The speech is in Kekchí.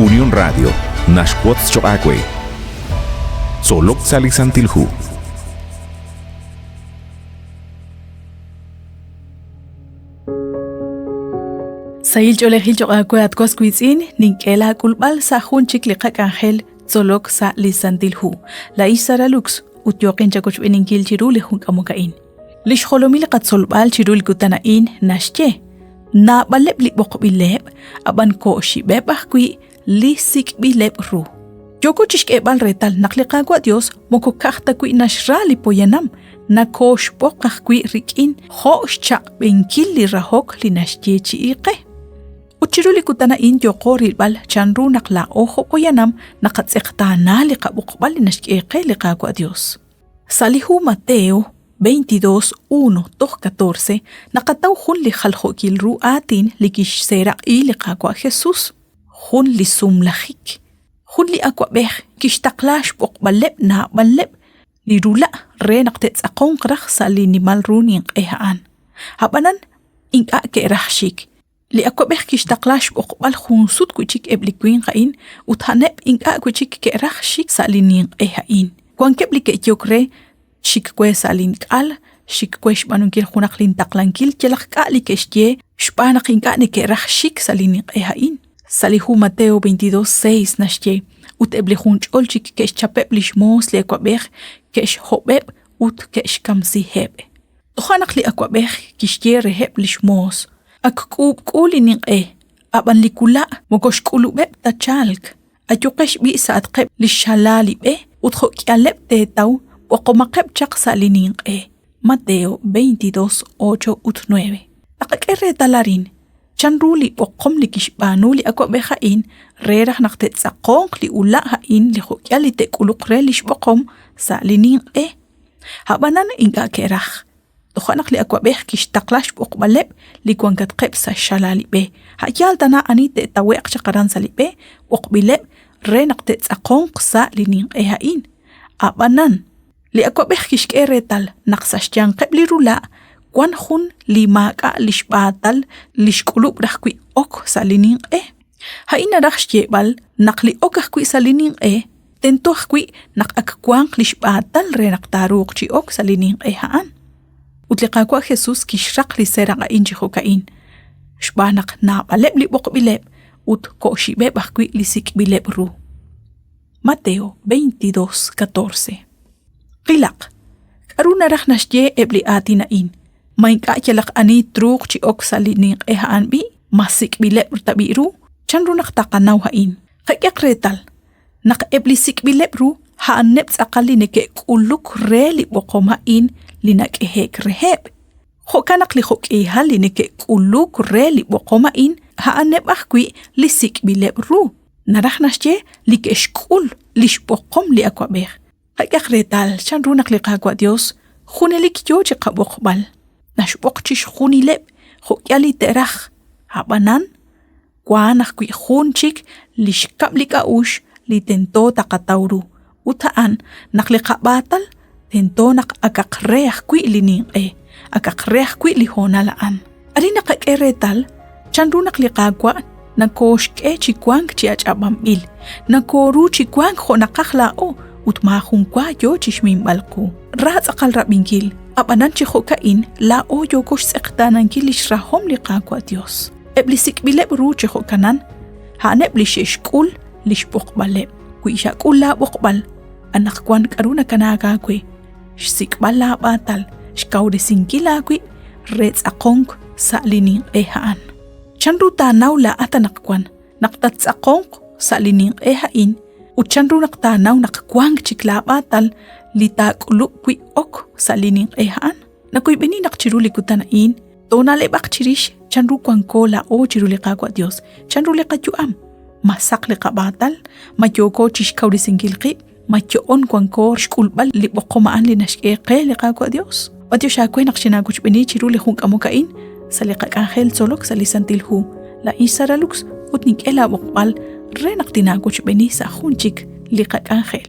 Unión Radio naxwotz choq' aawe. Tzolok sa' li Santil Hu. Sahil ch'oolejil choq' aawe at was wiitz'in, nink'e laak'ulb'al sa' jun chik li qak'anjel tzolok sa' li Santil Hu. Laa'in Sara Lux ut yooqin chawochb'eeninkil chiru li jun k'amok a'in. Li xjolomil li qatzolb'al chiru li kutan a'in naxye, Naab'aleb' li b'oqb'ileb', ab'an ko'xib'eb' ajwi' li sik'b'ileb' ru. Yooko chixk'eeb'al reetal naq li Qaawa' Dios moko ka'aj ta wi' naxra li poyanam, nakooxb'oq ajwi' rik'in jo' xchaq'b'enkil li rahok li naxyeechi'i qe. Ut chiru li kutan a'in yooqo rilb'al chanru naq laa'o jo' poyanam naqatz'eqtaana li qab'oqb'al li naxk'e qe li Qaawa' Dios. Sa' li hu Mateo 22, 1 toj 14 naqataw jun li jaljo'kil ru aatin li kixseeraq'i li Qaawa' Jesus, jun li sumlajik. Jun li awab'ej kixtaqla xb'oqb'aleb' naab'aleb' li rula' re naq te'tz'aqonq raj sa' li nimal ru ninq'e a'an. Ab'anan ink'a' ke'raj xik. Li awab'ej kixtaqla xb'oqb'al jun sut wi' chik eb' li winq a'in ut a'aneb' ink'a' wi' chik ke'raj xik sa' li ninq'e a'in. Wankeb' li ke'yehok re, Xik we sa' link'al, xik we xb'aanunkil junaq lintaqlankil yalaq k'a' li ke'xye xb'aan naq ink'a' neke'raj xik sa' li ninq'e a'in. Sa' li hu Mateo 22, 6 naxye, Ut eb' li junch'ol chik ke'xchapeb' li xmoos li awab'ej, ke'xhob'eb' ut ke'xkamsiheb'. Toja' naq li awab'ej kixye reheb' li xmoos, Ak k'uub'k'u li ninq'e, ab'an li wula' moko xk'ulub'eb' ta chalk. Ayuqex b'i' sa'atqeb' li xxala li b'e ut jo'k'ihaleb' teetaw b'oqomaqeb' chaq sa' li ninq'e. Mateo 22, 8 ut 9. Taqak'e reetal arin chanru li b'oqom li kixb'aanu li awab'ej a'in re raj naq te'tz'aqonq li ula' a'in li jo'k'ihal li te'k'uluq re li xb'oqom sa' li ninq'e. Ab'anan ink'a' ke'raj. Toja' naq li awab'ej kixtaqla xb'oqb'aleb' li wankatqeb' sa' xxala li b'e, a' yaal tana ani te'tawe'q chaq aran sa' li b'e, b'oqb'ileb' re naq te'tz'aqonq sa' li ninq'e a'in. Ab'anan, li awab'ej kixk'e reetal naq sa' xyanqeb' li rula' wank jun li maak'a' li xb'aatal li xk'ulub' raj wi' ok sa' li ninq'e. A'in naraj xyeeb'al naq li ok ajwi' sa' li ninq'e Tento ajwi' naq ak wanq li xb'aatal re naq taaruuq chi ok sa' li ninq'e a'an. Ut li Qaawa' Jesus kixraq li seeraq' a'in chi jo'ka'in, xb'aan naq naab'aleb' li b'oqb'ileb' ut ko'xib'eb' ajwi' li sik'b'ileb' ru. Mateo 22, 14. Qilaq, k'aru naraj naxye eb' li aatin a'in? Ma ink'a' yalaq ani truuq chi ok sa' li ninq'e a'an b'i'? Ma sik'b'ileb' tab'i' ru? Chanru naq taqanaw a'in? Qak'ehaq reetal, naq eb' li sik'b'ileb' ru a'aneb' tz'aqal li neke'k'uluk re li b'oqom a'in li nak'ehe'k reheb'. Jo'kan naq li jo'k'ihal li neke'k'uluk re li b'oqom a'in a'aneb' ajwi' li sik'b'ileb' ru, naraj naxye li ke'xk'ul li xb'oqom li awab'ej. Qak'ehaq reetal chanru naq li Qaawa' Yos junelik yo chi qab'oqb'al, naxb'oq chixjunileb' jo'k'ihal li te'raj, ab'anan Wank ajwi' jun chik li xkab' li k'a'uxl li tento taqataw ru, ut a'an naq li qab'aatal tento naq akaq re ajwi' li ninq'e, akaq re ajwi' li hoonal a'an. Arin naqak'e reetal chanru naq li Qaawa' nakooxk'e chi wank chi ach'ab'anb'il, nakooru chi wank jo' naqaj laa'o ut maajun wa yoo chi xminb'al qu. Ra tz'aqal rab'inkil, ab'anan chi jo'ka'in laa'o yooko xtz'eqtaanankil lix rahom li Qaawa' Dios. Eb' li sik'b'ileb' ru chi jo'kanan, a'aneb' li xe'xk'ul li xb'oqb'aleb'. Wi xak'ul laab'oqb'al, anaqwan k'aru nakanaak aawe? Xsik'b'al laab'aatal, xkawresinkil aawib' re tz'aqonk sa' li ninq'e a'an. Chanru taanaw laa'at anaqwan naq tattz'aqonq sa' li ninq'e a'in ut chanru naq taanaw naq wank chik laab'aatal li taak'ulub' wi' ok sa' li ninq'e a'an? Nawoyb'eni naq chiru li kutan a'in Toona'leb'aq chirix chanru wanko laa'o chiru li Qaawa' Dios, chanru li qayu'am, ma saq li qab'aatal, ma yooko chixkawresinkil qib', ma yo'on wanko xk'ulb'al li b'oqom a'an li naxk'e qe li Qaawa' Dios. B'antiox aawe naq xinaawochb'eeni chiru li jun k'amok a'in sa' li qak'anjel tzolok sa' li Santil Hu. Laa'in xSara Lux ut nink'e laa b'oqb'al re naq tinaawochb'eeni sa' jun chik li qak'anjel.